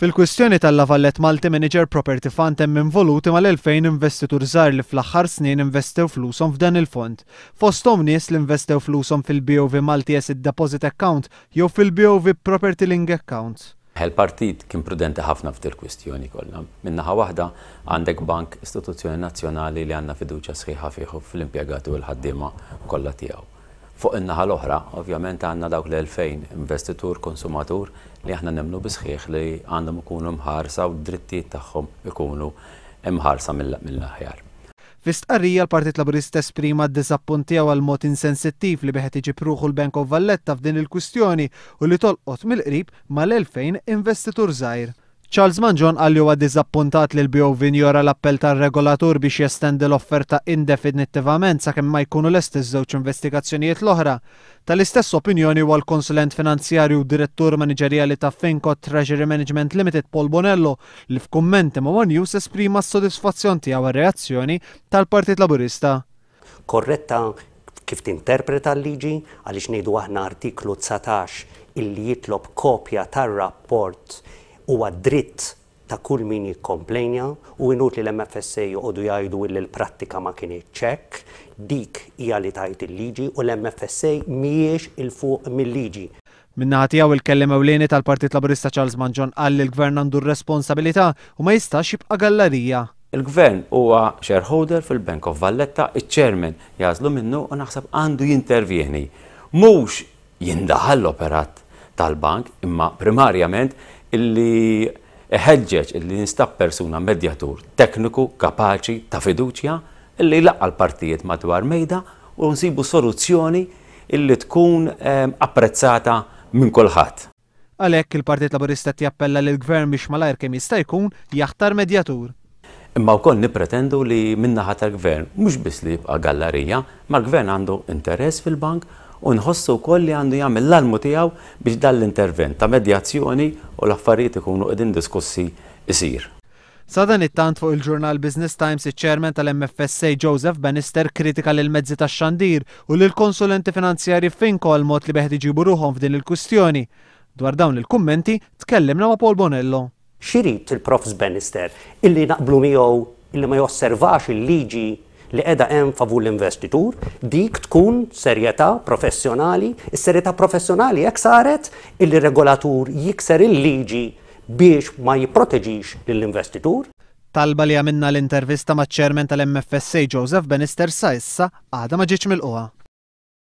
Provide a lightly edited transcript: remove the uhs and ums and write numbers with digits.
Fil-kwistjoni tal-La Valette Multi Manager Property Fund hemm involuti mal-2,000 investitur żgħir li fl-aħħar snin investew flushom f'dan il-fond. Fosthom nies li investew flushom fil-BOV Multi Asset Deposit Account jew fil-BOV Property Link Account. Il-partit kien prudenti ħafna f'dil kwistjoni kollha. Min-naħa waħda għandek bank istituzzjoni nazzjonali li għandna fiduċja sħiħa fih u fl-impjegati u l-ħaddiema kollha tiegħu. Fuq in-naħa l-oħra, ovvjament għandna dawk l-2000 investitur konsumatur li aħna nemmnu bis-sħiħ li għandhom ikunu mħarsa u d-drittijiet tagħhom ikunu mħarsa mill-aħjar. Fi stqarrija l-Partit Laburista esprima d-diżappunt tiegħu għall-mod insensittiv li bih qed iġib ruħu l-Bank of Valletta f'din il-kwistjoni u li tolqot mill-qrib mal-2,000 investitur żgħir. Charles Mangion qal li huwa diżappuntat li l-BOV injora l-appell tar-regolatur biex jestendi l-offerta indefinittivament sakemm ma jkunu lesti ż-żewġ investigazzjonijiet l-oħra. Tal-istess opinjoni huwa l-konsulent finanzjarju u direttur maniġerjali ta' Finco Treasury Management Limited Paul Bonello li f'kummenti ma' One News esprima s-sodisfazzjon tiegħu għar-reazzjoni tal-Partit Laburista. Korretta kif tinterpreta l-liġi, għaliex ngħidu aħna artiklu 19 illi jitlob kopja tar-rapport huwa dritt ta' kull min jikkomplejnja u inutli l-MFSA joqogħdu jgħidu illi l-prattika ma kinitx hekk, dik hija li tgħid il-liġi u l-MFSA mhijiex 'il fuq mil-liġi. Min-naħa tiegħu il-kelliem ewlieni tal-Partit Laburista Charles Mangion qal li l-Gvern għandu r-responsabilità u ma jistax jibqa' gallarija. Il-Gvern huwa shareholder fil-Bank of Valletta, iċ-Chairman jagħżlu minnu u naħseb għandu jintervjeni. Mhux jindaħal l-operat tal-bank imma primarjament illi iħeġġeġ illi jinstab persuna medjatur tekniku kapaċi ta' fiduċja illi jlaqqa' l-partijiet madwar mejda u nsibu soluzzjoni illi tkun apprezzata minn kulħadd. Għalhekk, il-Partit Laburista qed jappella lill-Gvern biex malajr kemm jista' jkun jaħtar medjatur. Imma wkoll nippretendu li min-naħa tal-Gvern mhux biss li jibqa' gallarija, imma l-Gvern għandu interess fil-bank u nħossu wkoll li għandu jagħmel l-almu tiegħu biex dan l-intervent ta' medjazzjoni u l-affarijiet ikunu qegħdin diskussi jsir. Sadanittant fuq il-ġurnal Business Times iċ-Chairman tal-MFSA Joseph Bannister kritika lill-mezzi tax-xandir u lill-konsulenti finanzjarji Finco għall-mod li bih qed iġibu ruħhom f'din il-kwistjoni. Dwar dawn il-kummenti tkellimna ma' Paul Bonello. X'irid il-Profs Bannister? Illi naqblu miegħu illi ma josservax il-liġi li qiegħda hemm favur l-investitur, dik tkun serjetà professjonali, is-serjetà professjonali hekk saret illi regolatur jikser il-liġi biex ma jipproteġix lill-investitur. Talba li għamilna l-intervista maċ-Chairman tal-MFSA Joseph Bannister sa issa għadha ma ġietx milqugħa.